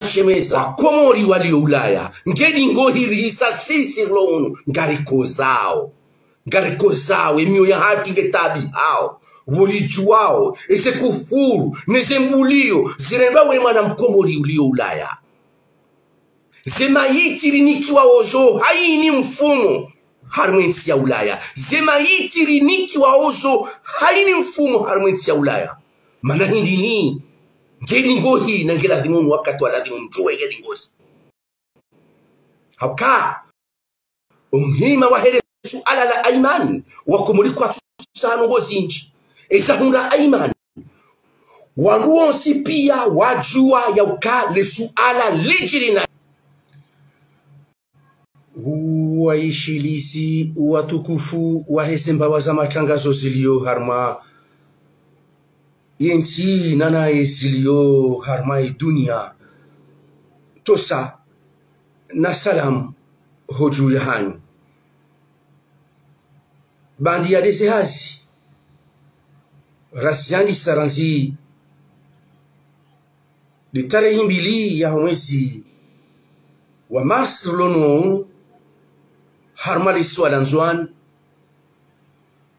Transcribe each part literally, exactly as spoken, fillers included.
shemeza, Wakomori walio Ulaya, ngeni ngohirihisa sisi rilo hunu, ngarikozao. Ngarikozao, emiyo yahatru nge taabihao. Wolijuwao, eze kufuru, neze mbulio, zirendwa we mwana Mkomori ulio Ulaya. Ze mayiti rinikiwao zo, hayini mfumo, harimwa entsi ya Ulaya. Ze mayiti rinikiwao zo, hayini mfumo, harimwa entsi ya Ulaya. Mana hindri ni, ngeni ngohi na nge ladhimu nu wakati wa ladhimu mdjuwe ngeni ngozi. Hauka, omuhima wahe le suala la Ayman, Wakomori kwatsu tsaha ndrongo zindji. Eza hundra Ayman. Wandru wontsi pia wajuwa yauka le suala lidjiri na. Uwaishilizi watukufu waheze mbawa za matrangazo zilio harumwa yentsi nanaye zilio harumwa ye dunia. Tosa na salamu hodju yahanyu. Baanda ya ndeze hazi, raziandisa randzi le tarehi mbili yaho mwezi wa mars rilo nuwo unu, harumwa le isiwa la Ndzuwani,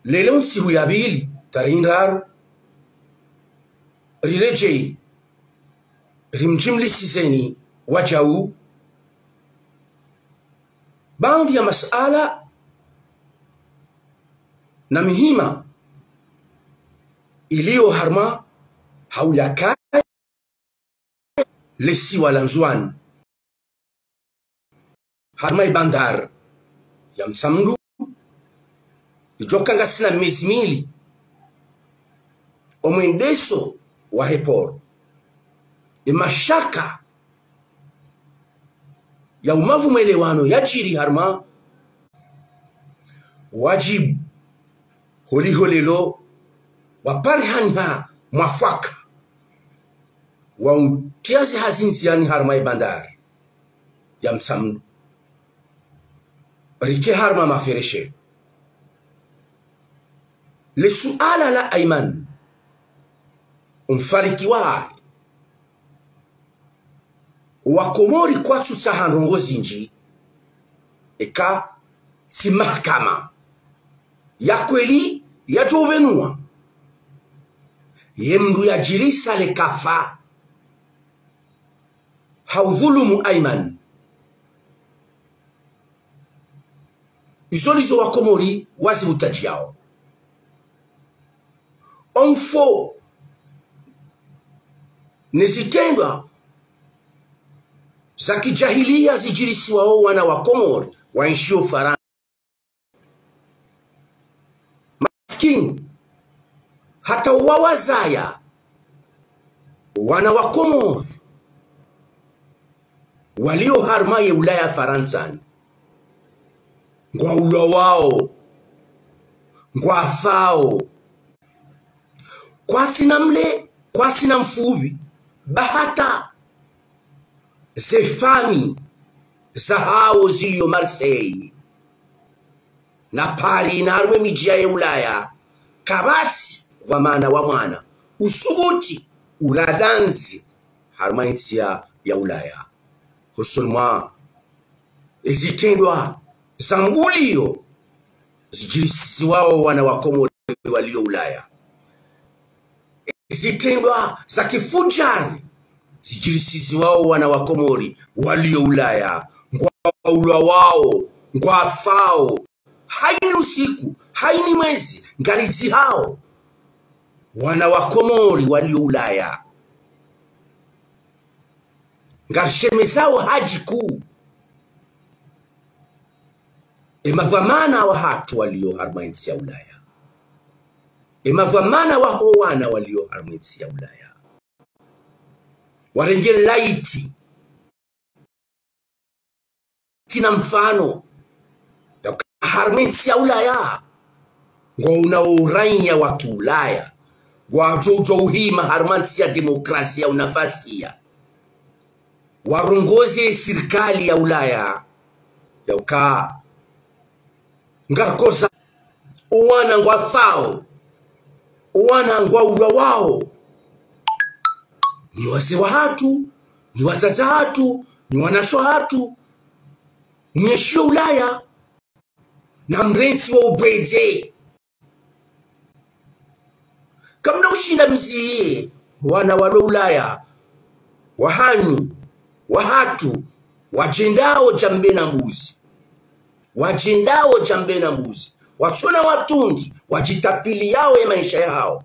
leo ntsihu ya pvili, tarehi ndraru, riredjeyi, rimdjimlisizeni wadjau, baanda ya masuala na mihima ilio harumwa hau yaka le isiwa la Ndzuwani. Harumwa ye bandari ya Mtsamudu, idjoka ngasina mezi mili, omwendeso wahe poro. Ye mashaka ya umavu mwelewano yadjiri harumwa wadjibu holiho lelo waparihaniha mwafaka wa utria ze hazi ndziani harumwa ye bandari ya Mtsamudu. Rike harumwa mafereshe. Le suala la Ayman, omfariki wahahe, Wakomori kwatsu tsaha ndrongo zindji, eka tsi mahakama ya kweli yadjo ubenuwa ye mndru yadjirisa le kafa ha udhulumu Ayman. Izo ndizo Wakomori wazibutadjiyao. Omfo ne zitrendwa za kidjahiliya zidjirisiwao wana wa Komori waenshio Farantsa. Maskini, hata wawazaya wana wa Komori walio harumwa ye Ulaya Farantsani, ngwaulwawao, ngwafao. Kwatsina mle, kwatsina mfupvi, ba hata ze famiyi zahao zilio Marseille na Paris na harumwa ye midji yahe Ulaya, kapvatsi dhwamana wa mwana usubuti uradandzi harumwa yentsi ya, ya Ulaya. Hosoni mwa ezitrendwa za mbulio zidjirisiziwao wana wa Komori walio Ulaya. Ezitrendwa za kifudjari zidjirisiziwao wana wa Komori walio Ulaya, ngwaulwawao, ngwafao, hayini usiku, hayini mwezi, ngaridzihao wana wa Komori walio Ulaya. Ngarishemezao hadji kuu emadhwamana wahatru walio harumwa yentsi ya Ulaya. Emadhwamana waho wana walio harumwa yentsi ya Ulaya. Warenge laiti. Tsina mfano. Harumwa yentsi ya Ulaya, ngwaonao uraiya wa kiulaya, ngwadjo udjo uhima harumwa ntsi ya demokrasia ya unafasiya, warongoze sirikali ya Ulaya, yauka ngarikozao owana ngwafao, owana ngwaulwawao, ni wazee wahatru, Nyi wadzadze hatru, nyi wanashe hatru, mwenshio Ulaya, namrantsi wo ubwedze. Kamna ushinda mziye wana walo Ulaya, wahanyu, wahatru, wadjendao djambe na mbuzi. Wadjendao djambe na mbuzi. Watsona watrundri, wadjitapiliyao ye maesha yahawo.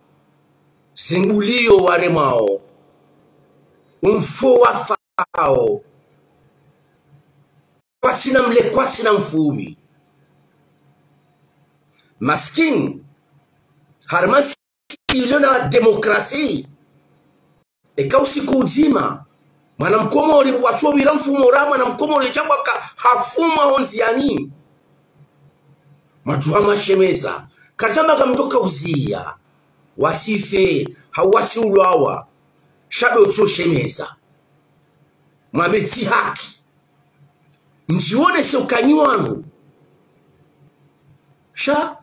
Zengulio waremao. Umfo wafao. Kwatsina mle, kwatsina mfumi. Maskini, harimwa ntsi ilio na demokrasi. Eka usiku udzima, mwana Mkomori watso pvira mfumo ra mwana Mkomori djambwa ka hafumwa ho ndziani. Mwadjuha mwashemeza, kadjamba kamdjoka uziya, watsife, hau watsiulwawa, sha ndo tso shemeza. Mwambe tsi haki. Mdjiwonese uka nyi wandru. Sha,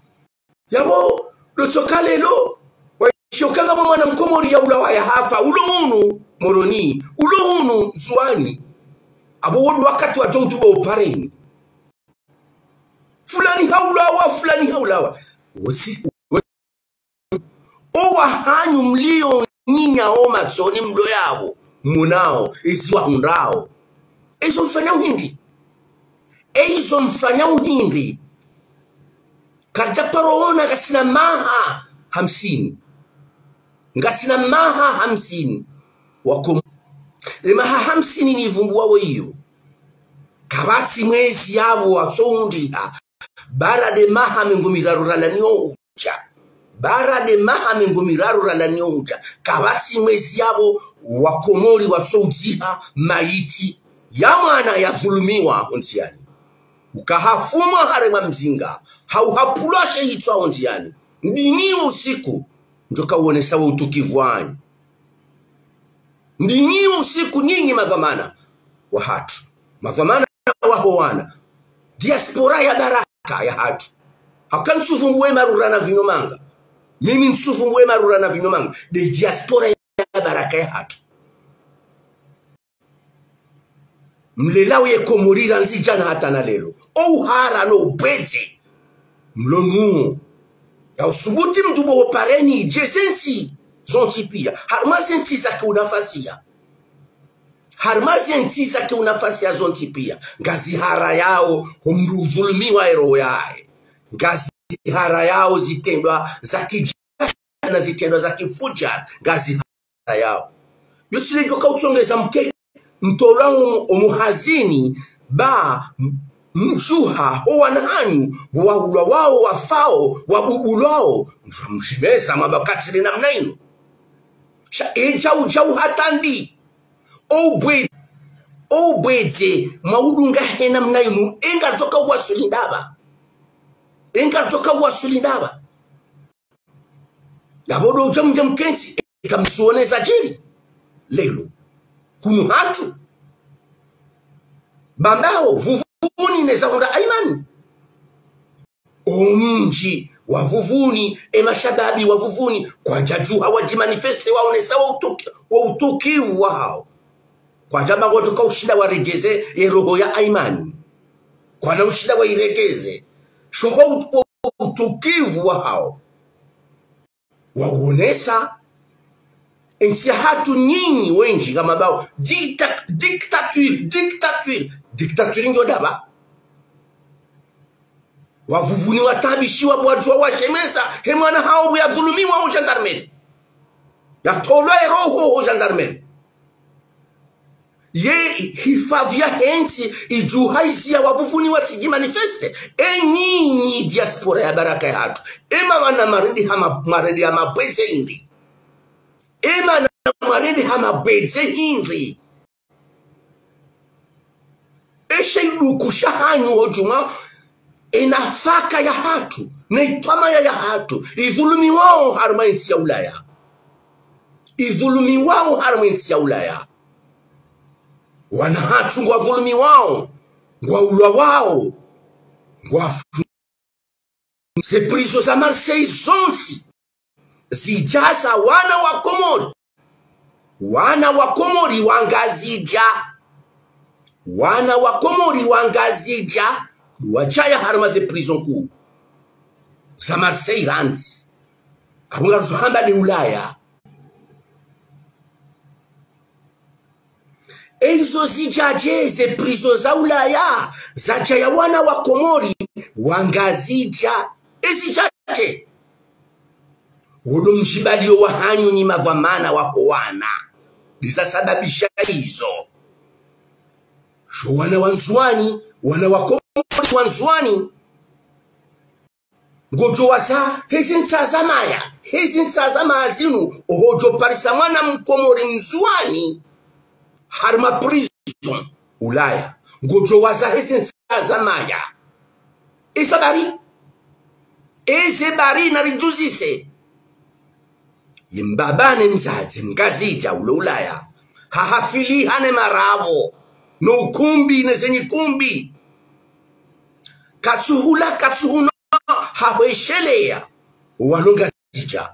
yapvo, ndo tsoka leo, waishiyo uka ngapvo mwana Mkomori yaulawa yahafa, ulo hunu Moroni, ulo hunu Ndzuwani. Apvo wo ndo wakati wadjo utuba upareni. Fulani haulawa, fulani haulawa. Wotsi, o wahanyu mlio nyinya o matsoni mlo yapvo, monao, ezi wahundrao. Ezo mfanya uhindri. Eizo mfanya uhindri. Karidja paro ona ngasina maha hamsini. Ngasina maha hamsini. Wako, e maha hamsini nivumbuwa wo iyo. Kapvatsi mwezi yapvo watsoundriha. Bara nde maha mengo miraru ralawa ni ohudja. Bara nde maha mengo miraru ralawa ni ohudja. Kapvatsi mwezi yapvo Wakomori watsoudziha mayiti ya mwana yadhulumiwa ho ndziani. Uka hafumwa haremwa mzinga, hau hapvulwa she hitswa ho ndziani. Ndinyi usiku, ndjoka uonesa wo utukivu wanyu. Ndinyi usiku nyinyi madhwamana wahatru. Madhwamana waho wana. Diaspora ya baraka yahatru. Hauka ntsuvumbuwe marura na vinyo manga. Mimi ntsuvumbuwe marura na vinyo manga. Nde diaspora ya baraka yahatru. Mlelao ye Komori randzi djana hata na leo. O uhara no ubwedze. Mlo nuwo. Ya usubuti mdru bo pareni, dje zentsi zontsi pia. Harumwa zentsi za kiunafasiya. Harumwa zentsi za kiunafasiya zontsi pia. Ngaziharayao, ho mdru udhulumiwa eroho yahe. Ngaziharayao zitrendwa za kidja na zitrendwa za kifudja. Ngazi yao. Yo tsi le djoka utsongeza mke, mtolwa omu-, omuhazini, ba, m-, mshuha, ho wana hanyu, waulwawao, wafao, wabubulwao, mshu-, mshemeza, mwamba katsile namna inu. Sha, e djau, djau hata ndi. O ubwe-, o ubwedze, mwaudunga he namna inu, enga djoka uwasuli ndapva. Enga djoka uwasuli ndapva. Yapvo ndo udja mdje mkentsi, eka msuone zadjiri. Leo. Hunu hatru. Bambao, Vuvuni neza hundra Aimani. Omdji wa Vuvuni, e mashababi wa Vuvuni, kwadjadjuha wadjimanifeste waonesa wo utuki-, wo utukivu wahao. Kwadjamba ngwadjoka ushinda waregeze ye roho ya Aimani. Kwana ushinda wairegeze. Sho ho ut-, wo utukivu wahao. Waonesa. Entsi yahatru nyinyi wendji kamwambao. Dicta-, dictature, dictature. Dictature ngiyo ndapva. Wavuvuni wataabishiwa bo wadjuwa washemeza. He mwana hawo bo yadhulumiwa ho gendarmerie. Yatolwa eroho ho gendarmerie. Ye hifadhwi yahe ntsi idjuha iziya wavuvuni watsidjimanifeste. E nyinyi diaspora ya baraka yahatru. E mwana mwaridi hama, mwaridi hama bwedze hindri. E mwana mwaridi hama bwedze hindri. Eshe iduku shahanyu ho djumwa, enafaka yahatru, ne itwamaya yahatru, idhulumiwao harumwa entsi ya Ulaya. Idhulumiwao harumwa entsi ya Ulaya. Wana hatru ngwadhulumiwao, ngwaulwawao, ngwafu-, ze prison za Marseille zontsi zidjaza wana wa Komori. Wana wa Komori wa Ngazidja. Wana wa Komori wa Ngazidja. Wadjaya harumwa ze prison kuu za Marseille randzi. Apvo ngaruzo hamba ni Ulaya. Ezo zidjadje ze prison za Ulaya, zadjaya wana wa Komori wa Ngazidja. Ezidjadje. Wodo mdjibaliyo wahanyu nyi madhwamana waho wana. Ndiza sababisha izo. Sho wana wa Ndzuwani, wana wa Komori wa Ndzuwani. Ngodjo waza hezi ntsa za maya, hezi ntsa za maya zinu, oho djo parisa mwana Mkomori Mndzuwani harumwa prison Ulaya. Ngodjo waza hezi ntsa za maya. Eza bari. Eze bari naridjuzise. Ye mbaba ne mdzadze Mngazidja ulo Ulaya. Hahafiliha ne marapvo, no ukumbi, ne zenyikumbi. Katsuhula, katsuhunwa, hahwesheleya. Walo Ngazidja.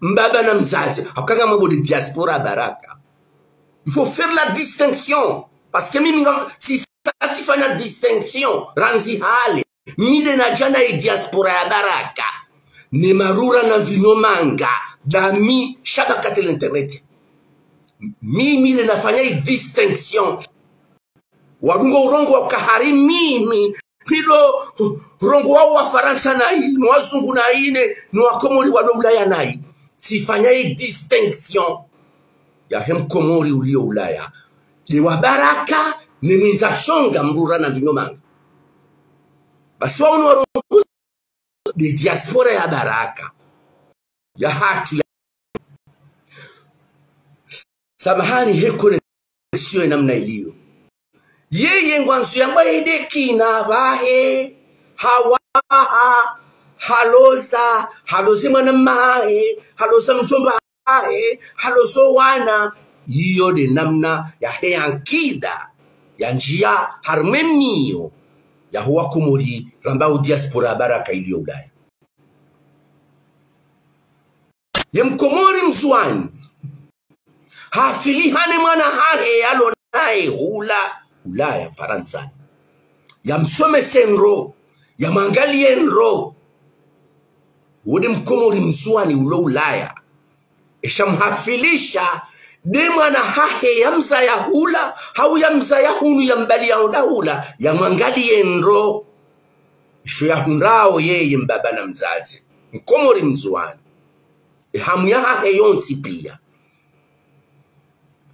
Mbaba na mdzadze, hauka ngamwambo de diaspora ya baraka. Il faut faire la distinction. Parce que mimi ngam, si, sa, tsifanya distinction, randzi hale. Mi nde nadja na ye diaspora ya baraka. Ne marura na mvinyo manga, dami, shabakati l'internet. Mi, mi nde nafanya ye distinction. Wadungo urongowa ukaya hari mimi, mi ndo urongowa wa Farantsa nayi, no wazungu nayi ne, no wakomori walo Ulaya nayi. Tsifanya ye distinction yahe mkomori uliyo Ulaya. Nde wa baraka, ne mwindza shonga mrura na mvinyo manga. Basi wawunu warongowa nde diaspora ya baraka. Yahatru ya. Samahani, he connexion ye namna iliyo. Yeye ngwandzo yamba ye nde kina pvahe, hawaha, haloza, haloze mwana mmahe, haloza mdjomba hahe, halozo wana. Iyo nde namna yahe ya nkida, ya ndjiya, harumwa ye miyo yaho wakomori, ramba o diaspora ya baraka iliyo Ulaya. Ye mkomori Mndzuwani, hafiliha ne mwana hahe yalo naye hula Ulaya Farantsani. Yamsomese ndro, yamwangaliye ndro. Wo nde mkomori Mndzuwani ulo Ulaya. Esha mhafilisha, nde mwana hahe yamzaya hula, hau yamzaya hunu yambaliya onda hula, yamwangaliye ndro. Isho yahundrao yeye mbaba na mdzadze, mkomori Mndzuwani. Ehamu yahahe yontsi piya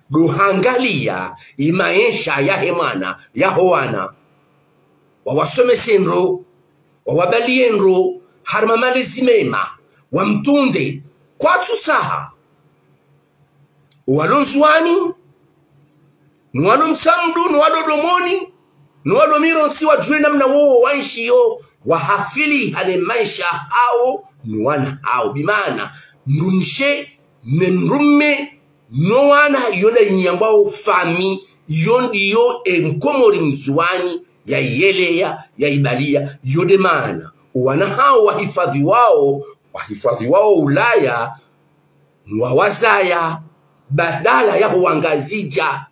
ndo hangaliya ye maesha yahe mwana, yaho wana. Wawasomese ndro, wawabaliye ndro, harumwa malezi mema, wamtunde, kwatsutsaha. Walo Ndzuwani, no walo Mtsamdu, no walo Domoni, no walo Mirontsi, wadjuwe namna wowo waenshiyo, wahafiliha ne maesha hawo, no wana hawo. Bimaana, mdrumshe, ne mdrume, no wana, iyo nda inyambwao fami, iyo ndiyo e mkomori Mndzuwani, yayeleya, yayibaliya, iyo nde maana. O wana hawo wahifadhiwao, wahifadhiwao Ulaya, no wawazaya, badala yaho Wangazidja.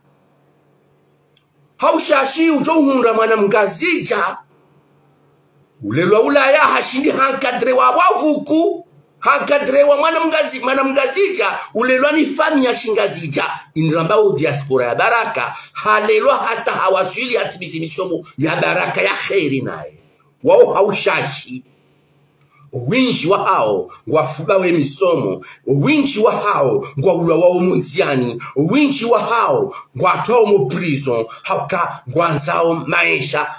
Hau shashi udjo uhundra mwana Mngazidja ulelwa Ulaya, hashindi hankadrewa wavuku, hankadrewa mwana Mngazi-, mwana Mngazidja ulelwa ni fami ya Shingazidja. Ini ramba o diaspora ya baraka, halelwa hata hawaswili hatimizi misomo ya baraka ya kheri naye. Wao hau shashi, owindji wahawo ngwafubawo ye misomo, owindji wahawo ngwaulwao mo ndziyani, owindji wahawo ngwatwao mo prison, hauka ngwandzao maesha.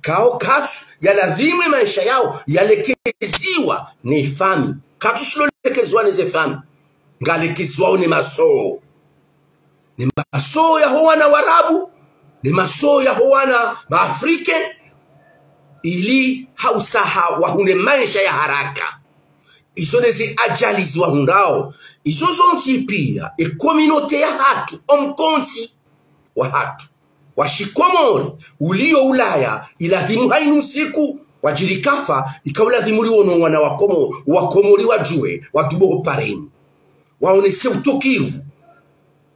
Kao katsu, yalazimu ye maesha yawo yalekeziwa ne fami. Katsu shilo lekeziwa ne ze fami. Ngalekeziwao ne masoo. Ne masoo yaho wana Warabu, ne masoo yaho wana Maafrike, ili hautsaha wahundre maesha ya haraka. Izo nde ze ajali ziwahundrao. Izo zontsi piya, e communauté yahatru, o mkontsi wahatru wa Shikomori uliyo Ulaya, ilazimu hayinu ntsiku wadjiri kafa, ika ulazimu riwono wana wa Komo-, Wakomori wadjuwe, watuboho pareni. waonese utukivu.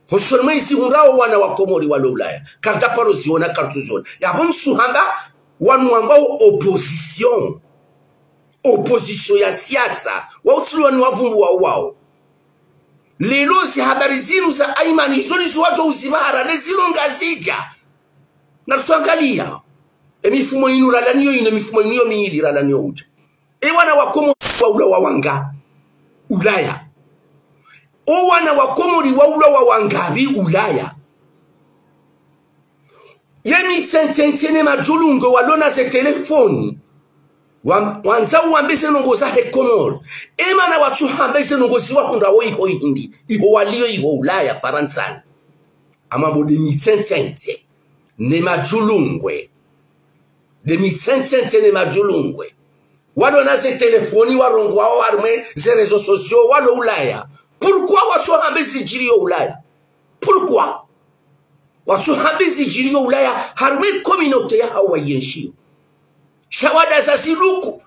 Hosoni mwa ezi hundrao wana wa Komori walo Ulaya. Kartsa paro ziona, kartsu ziona. Yapvo ntsu hamba wanu wambao opposition. Opposition ya siasa. Wao tsi wanu wavumbuwa wao. Leo zi habari zinu za Aimani, izo ndizo wadjo uzipvahara, ne zilo ngazidja. Nartsu angalia. E mifumo inu ralawa nayo inu, e mifumo inu yo mili ralawa nayo udja. E wana wa Komori waulawa wanga Ulaya. O wana wa Komori waulawa wangapvi Ulaya. Ye mitsentsentsene madjulungwe walo na ze telefoni. Wa-, wandza uwambe ze ndrongoo zahe Komori. E mana watsu hamba ze ndrongoo zi wahundrao iho Ihindi. Iho walio iho Ulaya, Farantsani. Ama bo nde mitsentsentsene ne madjulungwe. Nde mitsentsentsene ne madjulungwe. Walo na ze telefoni warongoao harumwa ze réseaux sociaux walo Ulaya. Pourquoi watsu hamba zidjiriyo Ulaya? Pourquoi watsu hamba zidjiriyo Ulaya harumwa communauté yahao wayenshio? Sha wadaza ziluku.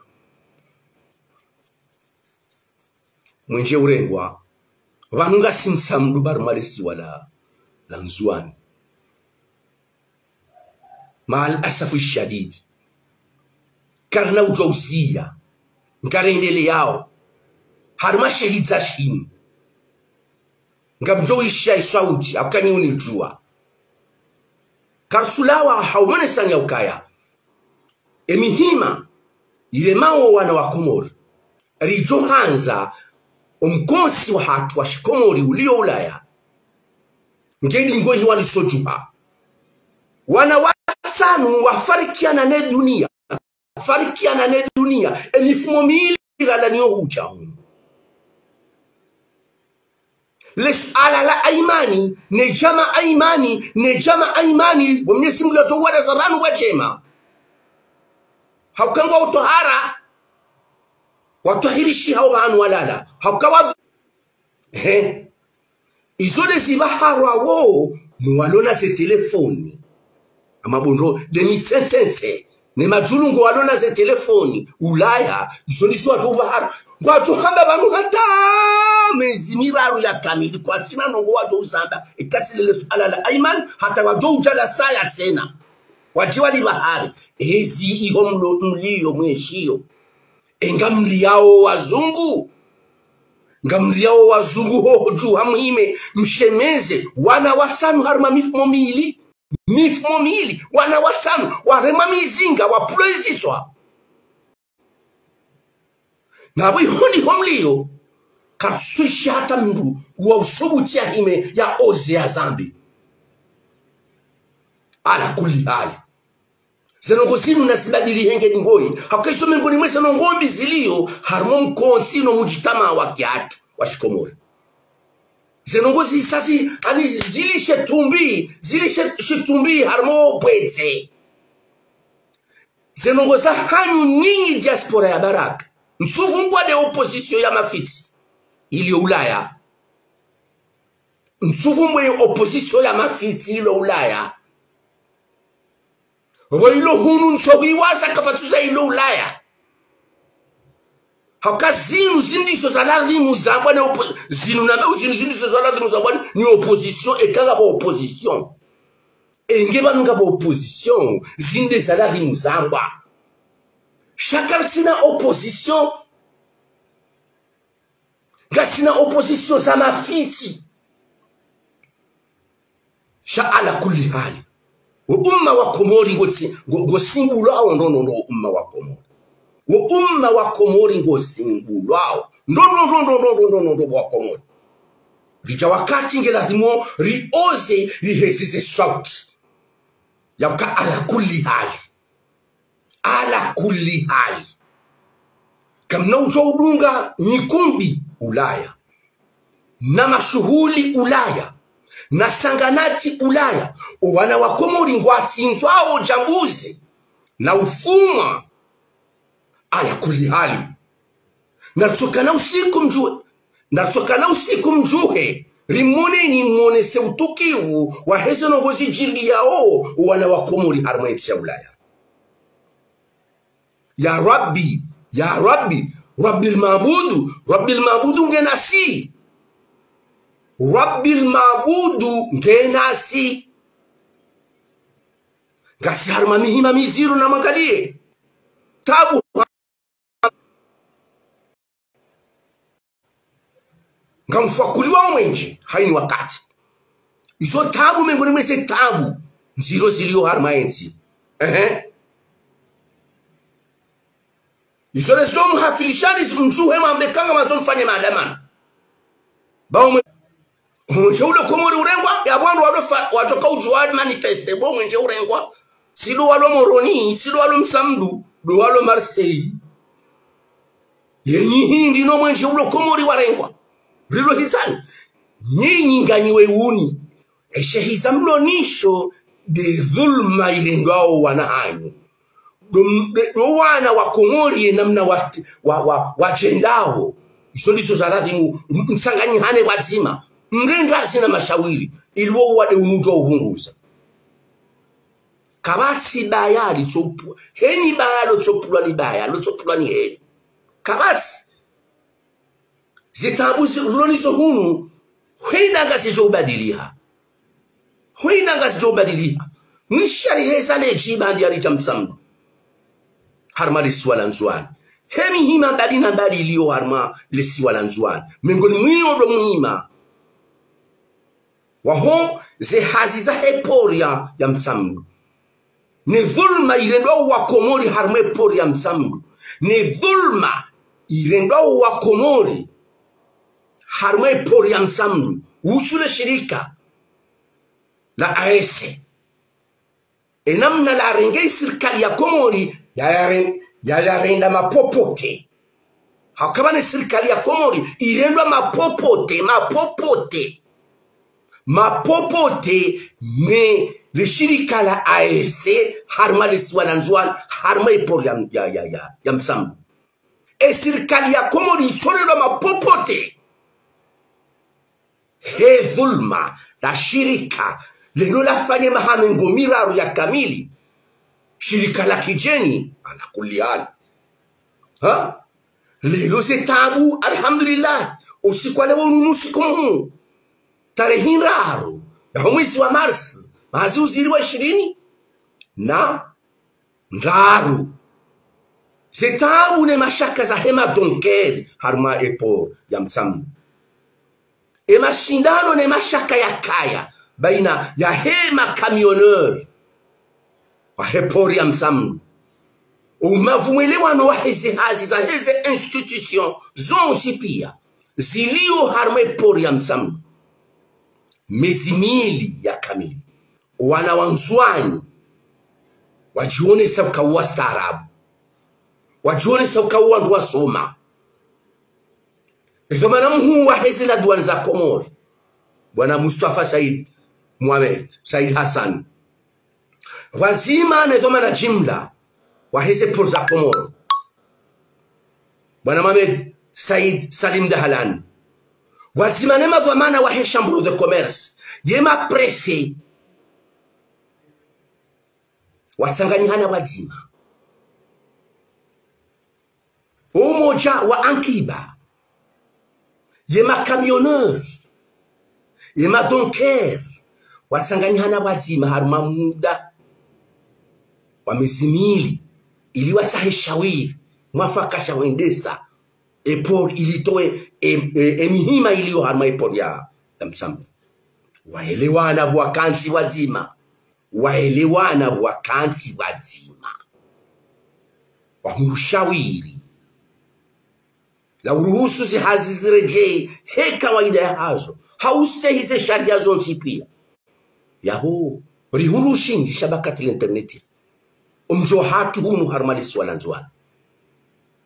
Mwenje urengwa. Pvanu ngasi Mtsamdu bari mwa lesiwa la, la Ndzuwani. Maal asafu shadidi. Karina udjua uziya. Ngarendeleao. Harumwa shehidza shinu. Ngamdjo ishiya iswauti, hauka nyi unidjua. Kartsulawa haumonesanya ukaya. E mihima, iremao wana wa Komori. Ridjo handza, o mkontsi wahatru wa shikomori ulio Ulaya. Nge dingo hiwa lisodjuha. Wana watsanu wafarikiana ne dunia. Farikiana ne dunia. E mifumo mili ralawa nayo hudja hunu. Le suala la Aimani, ne djama Aimani, ne djama Aimani, wa Mwenyezi Mungu yatowala za pvanu wa djema. Hauka ngwao twahara, watwahirishi hao pvanu walala. Hauka wa, he. Izo nde zipvaharwa wo, no walo na ze telefoni. Ama bo ndo, nde mitsentsentsene, ne madjulungwe walo na ze telefoni, Ulaya, izo ndizo wadjo pvahara. Ngwadjo hamba pvanu hata mezi miraru ya kamili, kwatsina ndrongoo wadjo uzamba, ikatsi lele suala la Aiman, hata wadjo udja la saya tsena. Wadje walipvahare, ezi iho mlo, mlio mweshiyo. E ngamliyao wazungu. Ngamliyao wazungu hoho dju ha muhime, mshemeze, wana watsanu harumwa mifumo mili. Mifumo mili, wana watsanu, warema mizinga, wapvulwa izitswa. Na pvo iho ndiho mlio, kartsushiya hata mndru wa usubuti ya hime ya oze ya zambi. Ala kulli hali. Ze ndrongoo zinu nazibadili henge ndingoyi. Hauka izo mengoni mwa ze ndrongoo mbi zilio, harumwa o mkontsi no mudjitamaa wa kihatru, wa shikomori. Ze ndrongoo zisasi, ani zilishe tumbi, zilishe shitumbi, harumwa o bwedze. Ze ndrongoo zahanyu nyinyi diaspora ya baraka. Ntsuvumbwa nde opposition ya mafitsi ilio Ulaya. Ntsuvumbwa ye opposition ya mafitsi ilio Ulaya. Pvo ilo hunu ntso wiwaza kapvatsi za ilo Ulaya. Hauka zinu zindizo za lazimu zambwa ne oppo-, zinu na, zinu zindizo za lazimu zambwa ni opposition, eka ngapvo opposition. Enge pvanu ngapvo opposition, zinde za lazimu zambwa. Sha kartsina opposition. Ngasina opposition za mafitsi. Sha ala kulli hali. Wo umma wa Komori ngo tsi-, ngo, ngo singulwao ndo, ndo, ndo, wo umma wa Komori. Wo umma wa Komori ngo singulwao. Ndo, ndo, ndo, wa Komori. Ridja wakati nge lazimu rioze, rihezeze sauti. Yauka ala kulli hali. Ala kulli hali. Kamna udjo udunga nyikumbi Ulaya. Na mashuhuli Ulaya. Na sanganati Ulaya. O wana wa Komori ngwatsindzwao djambuzi. Na ufumwa. Ala kulli hali. Naritsokana usiku mdjuhe, naritsokana usiku mdjuhe, rimoneni monese utukivu, waheze ndrongoo zidjiriyao, wana wa Komori harumwa entsi ya Ulaya. Ya Rabbi, ya Rabbi, Rabbil Maabudu, Rabbil Maabudu nge nasi. Rabbil maabudu nge nasi. Ngasi harumwa mihima miziro, namwangaliye. Tabu. Ngamfukuliwa omwenje, hayina wakati. Izo tabu, mengoni mweze tabu nziro ziliyo harumwa entsi. Ehe. Izo lezo mhafilishani mdjuhe mwambe kanga mazo mfanye maandamano. Ba omwe-, omwenje ulo Komori urengwa, ya wandru walo fa-, watoka udjuwa manifeste, bo omwenje urengwa. Tsi ndo walo Moroni, tsi ndo walo Mtsamdu, ndo walo Marseille. Yenyi hindri no mwenje ulo Komori warengwa. Rilo hitsani. Nyinyi nganyi we uni. Eshe hidza mlo nisho nde dhulma irendwao wana hanyu. Ndo, ndo, ndo wana wa Komori ye namna wa, wa, wa, watrendao. Izo ndizo za ladhimu, m-, mtsanganyihane wadzima. Mrende hazi na mashawiri, ili wo uwade unu udjo upvunguza. Kapvatsi baya litsopu-, heni baya lotsopulwa ni baya, lotsopulwa ni heni. Kapvatsi. Zitabu zi-, rilo nizo hunu, hwenda ngazidjo ubadiliha. Hwenda ngazidjo ubadiliha. Mwishi yaliheza ledji bandi yalidja Mtsamdu. Harumwa lesiwa la Ndzuwani. He mihima mbali na mbali iliyo harumwa lesiwa la Ndzuwani. Mengoni mwayo ndo muhima waho ze hazi zahe pori ya, ya Mtsamdu. Ne dhulma irendwao wa Komori harumwa e pori ya Mtsamdu. Ne dhulma irendwao wa Komori harumwa e pori ya Mtsamdu. Uhusu le shirika la A E C. E namna larenge sirikali ya Komori, ya yaren-, ya yarenda mapopote. Hakaba ne sirikali ya Komori irendwa mapopote, mapopote. Mapopote ne le shirika la A E C, harumwa lesiwa la Ndzuwani, harumwa e pori ya, ya, ya, ya, ya Mtsamdu. E sirikali ya Komori itsorelwa mapopote. He dhulma, la shirika lelo lafanye maha mengo miraru ya kamili. Shirika la kidjeni, ala kulli hali. Ha? Lelo ze tabu, alhamdulillah. Usiku wa leo unu usiku muhuu. Tarehi ndraru yaho mwezi wa Mars, mwaha zihwi zili na ishirini na ndraru. Ze tabu ne mashaka zahe ma dockers harumwa e pori ya Mtsamdu. E mashindano ne mashaka yakaya baina yahe ma camionneurs wahe pori ya Mtsamdu. Umavu mwelewano waheze hazi zaheze institutions zontsi pia ziliyo harumwa e pori ya Mtsamdu. Mezi mili ya kamili. Wana wa Ndzuwani wadjionesa uka wastaarabu. Wadjionesa uka wandru wasoma. Ezo mana muhuu waheze la douane za Komori, bwana Mustafa Said Mohamed, Said Hassan, pvwadzima ne dhwamana jimla waheze pori za Komori, bwana Mohamed Said Salim Dahalani, pvwadzima ne madhwamana wahe Chambre de Commerce, ye ma préfets, watsanganyihana pvwadzima. Umoja wa ankiba, ye ma camionneurs, ye ma dockers, watsanganyihana pvwadzima harumwa muda wa mezi mili, ili watsahe shawiri mwafaka sha hwendesa e pori, ili itowe e, e, e mihima iliyo harumwa e pori ya, ya Mtsamdu. Waelewana pvo wakantsi pvwadzima. Waelewana pvo wakantsi pvwadzima. Wahundru shawiri la uruhusu ze hazi ziredjeyi he kawaida yahazo, ha ustehi ze sharia zontsi pia. Yapvo rihundru ushindzi sha bakati la internet. Omdji wahatru hunu harumwa lesiwa la Ndzuwani,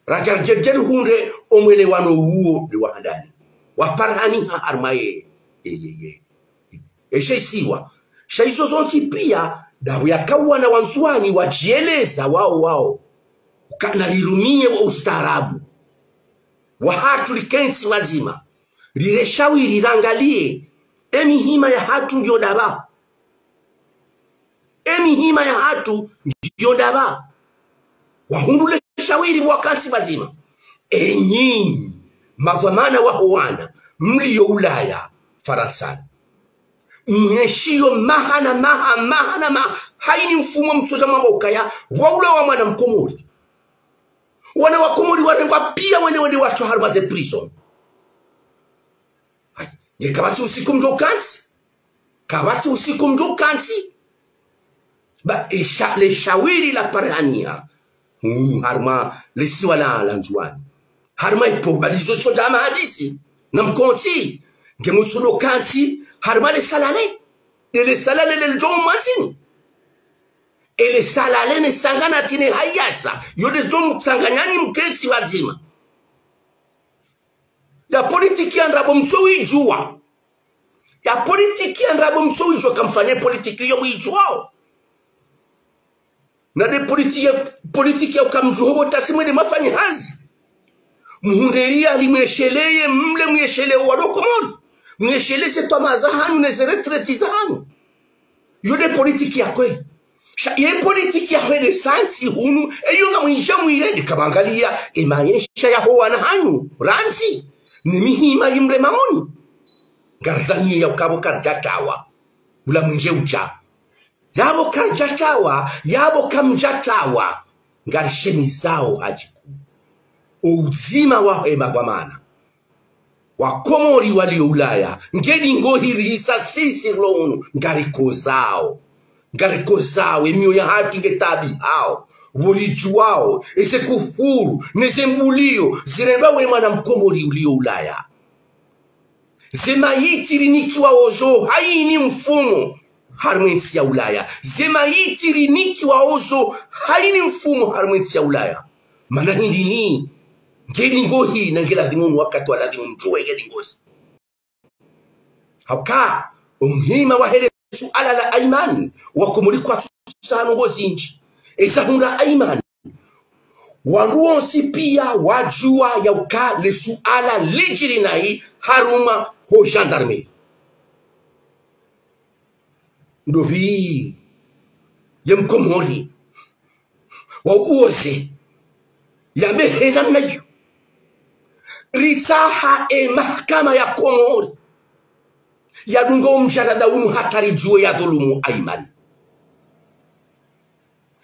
radja ridje rihundre omwelewano uwo nde wa handani waparihaniha harumwa ye, ye, ye, ye, eshe isiwa. Sha izo zontsi pia, ndapvo yaka wana wa Ndzuwani wadjieleza wao wao uka narirumiye wo ustaarabu wahatru, rikentsi pvwadzima, rire shawiri, rangaliye e mihima yahatru ngiyo ndapvi. E mihima yahatru ngiyo ndapvi. Wahundru le shawiri pvo wakantsi pvwadzima. Enyinyi madhwamana waho wana mliyo Ulaya, Farantsa. Mheshiyo maha na maha, maha na maha. Hayini mfumo mtsodja mwamba ukaya, waulawa mwana Mkomori. Wana wa Komori warengwa piya wende wende watru harumwa ze prison. Hayi, nge kapvatsi usiku mdjo kantsi. Kapvatsi usiku mdjo kantsi. Ba, esha, le shawiri la parihaniha. Hmm, harumwa le siwa la, la Ndzuwani. Harumwa ipvo, ba lizo sodja mahadisi. Na mkontsi. Nge mutsudo kantsi. Harumwa le salale. Le, le salale le lidjo mwandzini. Ele salale ne sanganati ne hayasa. Yo nde zidjo mtsanganyani mkentsi pvadzima. Ya politiki ya ndrabo mtso widjuwa. Ya politiki ya ndrabo mtso widjuwa kamfanye politiki yo widjuwao. Na nde politiki ya, politiki ya ukamdjuho bo tasi mwende mafanye hazi. Muhundre riali mwesheleye mle mwesheleye walo Komori. Mwesheleze twama zahanyu ne ze retraite zahanyu. Yo nde politiki ya kweli. Sha, ye politiki ya hwele sansi hunu, eyo ngamwidja mwirende kapvangaliya, e maesha yaho wana hanyu, randzi, ni mihima yimle mamoni. Ngaridhaniye ya ukapvo karidjatawa, ula mwindje udja. Yapvo karidjatawa, yapvo kamdjatawa, ngarishemezao hadjiku. O udzima wa hema kwa mana. Wakomori walio Ulaya, nge dingohi rihisa sisi rilo hunu, ngarikozao. Ngarikozao, e miyo yahatru nge taabihao. Pvo ridjuwao, eze kufuru, neze mbuliyo, zirendwa we mwana Mkomori ulio Ulaya. Ze mayiti rinikiwao zo, hayini mfumo, harumwa entsi ya Ulaya. Ze mayiti rinikiwao zo, hayini mfumo, harumwa entsi ya Ulaya. Mana hindri ni, nge dingohi na nge ladhimu nu wakati wa ladhimu mtsuwe nge dingozi. Hauka, o muhima wa hele suala la Ayman, Wakomori kwatsu tsaha ndrongo zindji. Eza hundra Ayman. Wandru wontsi piya wadjuwa ya uka le suala lidjiri nayi harumwa ho gendarmerie. Ndopvi ye Mkomori wa uwoze yambe he namna iyo. Ritsaha e mahakama ya Komori yadunge o mdjarada unu hata ridjuwe yadhulumu Ayman.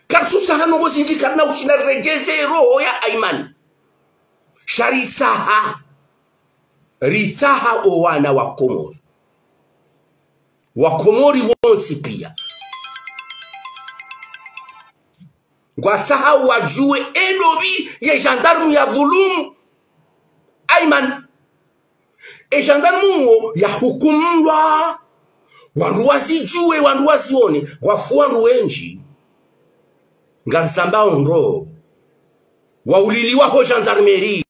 Karitsu tsaha ndrongo zindji, karina ushinda riregeze roho ya Ayman. Sha ritsaha, ritsaha o wana wa Komori. Wakomori wontsi piya ngwatsahao wadjuwe e ndopvi ye gendarme yadhulumu Ayman. E gendarme uwo yahukumulwa. Wandru wazidjuwe, wandru wazione, wafu wandru wendji. Ngarisambao ndro wauliliwa ho gendarmerie.